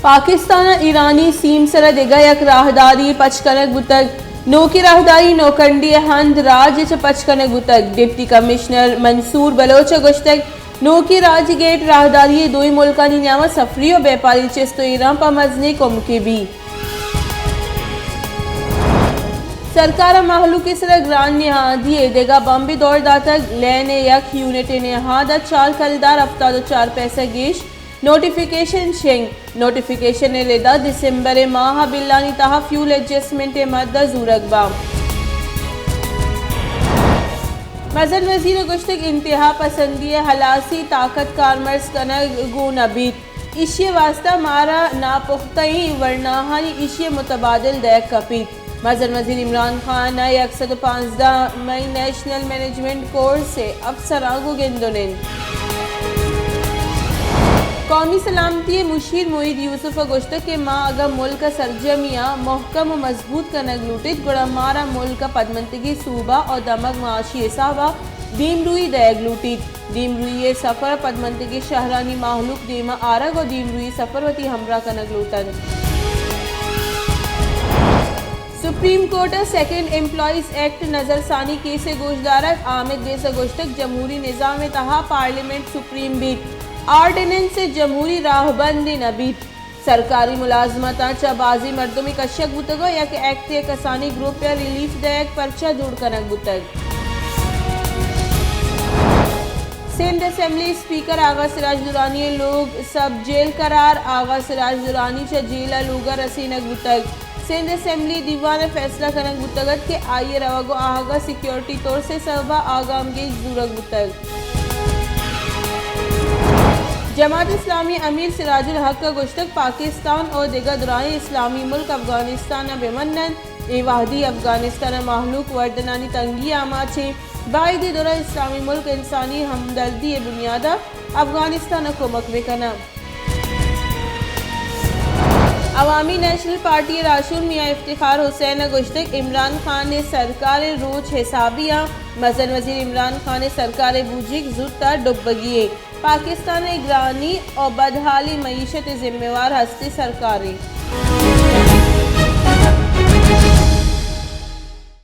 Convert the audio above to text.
پاکستان ء ایرانی سیم سر ء دگہ یک راہداری پچ کنگ بوتگ۔ نوکیں راہداری نوکنڈی ء ہند راج ء چہ پچ کنگ بوتگ۔ ڈپٹی کمشنر منصور بلوچ ء گوشتگ، نوکیں راج گیٹ راہداری ء دوئیں ملکانی نیام ء سفری و بیپاری چست و ایران پہ مزنیں کمکے بیت۔ سرکار ء مہلوک ء سر ء گران نہادی ء دگہ بمبے دور داتگ۔ لین ء یک یونٹ ء نہاد ء چار کلدار ہفتاد و چار پیسہ گیش۔ نوٹیفیکیشن شنگ۔ نوٹیفیکیشن ء ردا دسمبر ء ماہ ء بلانی تہا فیول ایڈجسٹمنٹ ء مد ء زورگ باں۔ مزن وزیر ء گوشتگ، انتہا پسندی ء ہلاسی طاقت کارمرز کنگ گوں نہ بیت۔ ایشی ء واستہ مارا ناپختہ ایں ورناہانی ایشی ء متبادل دئیگ کپیت۔ مزن وزیر عمران خان ء یک سد و پانزدہ مئی نیشنل مینجمنٹ کورس ء افسراں گوں گند ء نند۔ قومی سلامتی ء مشیر معید یوسف ء گوشتگ کہ ما اگاں ملک ء سرجمی ء مہکم و مضبوط کنگ لوٹیت، گڑا مارا ملک ء پدمنتگیں صوبہ و دمگ معاشی حساب ء دیمروئی دئیگ لوٹیت۔ دیمروئی ء سفر ء پدمنتگیں شہرانی مہلوک دیما آرگ و دیمروئی سفر وتی ہمراہ کنگ لوٹنت۔ سپریم کورٹ ء سیکنڈ امپلائیز ایکٹ نظرثانی کیس ء گوشدارگ۔ آمد بیس ء گوشتگ، جمہوری نظام ء تہا پارلیمنٹ سپریم بیت، آرڈیننس ء جمہوری راہبندے نہ بیت۔ سرکاری ملازمتاں چہ بازیں مردمے کشگ بوتگ ء یک ایکٹ ء کسانیں گروپے ء ریلیف دئیگ پرچہ جوڑ کنگ بوتگ۔ سندھ اسمبلی اسپیکر آغا سراج درانی ء لوگ سب جیل قرار۔ آغا سراج درانی چہ جیل ء لوگ ء رسینگ بوتگ۔ سندھ اسمبلی دیوان ء فیصلہ کنگ بوتگ ات کہ آئی ء روگ ء آہگ ء سیکورٹی ترس ء سبب ء آ گامگیج زورگ بوتگ۔ جماعت اسلامی امیر سراج الحق ء گوشتگ، پاکستان ء دگہ درائیں اسلامی ملک افغانستان ء بہ من انت۔ اے وہدی افغانستان ء مہلوک وردنانی تنگی ء آماچ انت۔ باید اے درا اسلامی ملک انسانی ہمدردی ء بنیاد ء افغانستان ء کمک بہ کن انت۔ عوامی نیشنل پارٹی ء راہشون میاں افتخار حسین ء گوشتگ، عمران خان ء سرکار ء روچ حسابی آں۔ مزن وزیر عمران خان ء سرکار ء بوجیگ زوت ء ڈبگی انت۔ پاکستان ء گرانی ء بدحالیں معیشت ء ذمہ وار ہستیں سرکار انت۔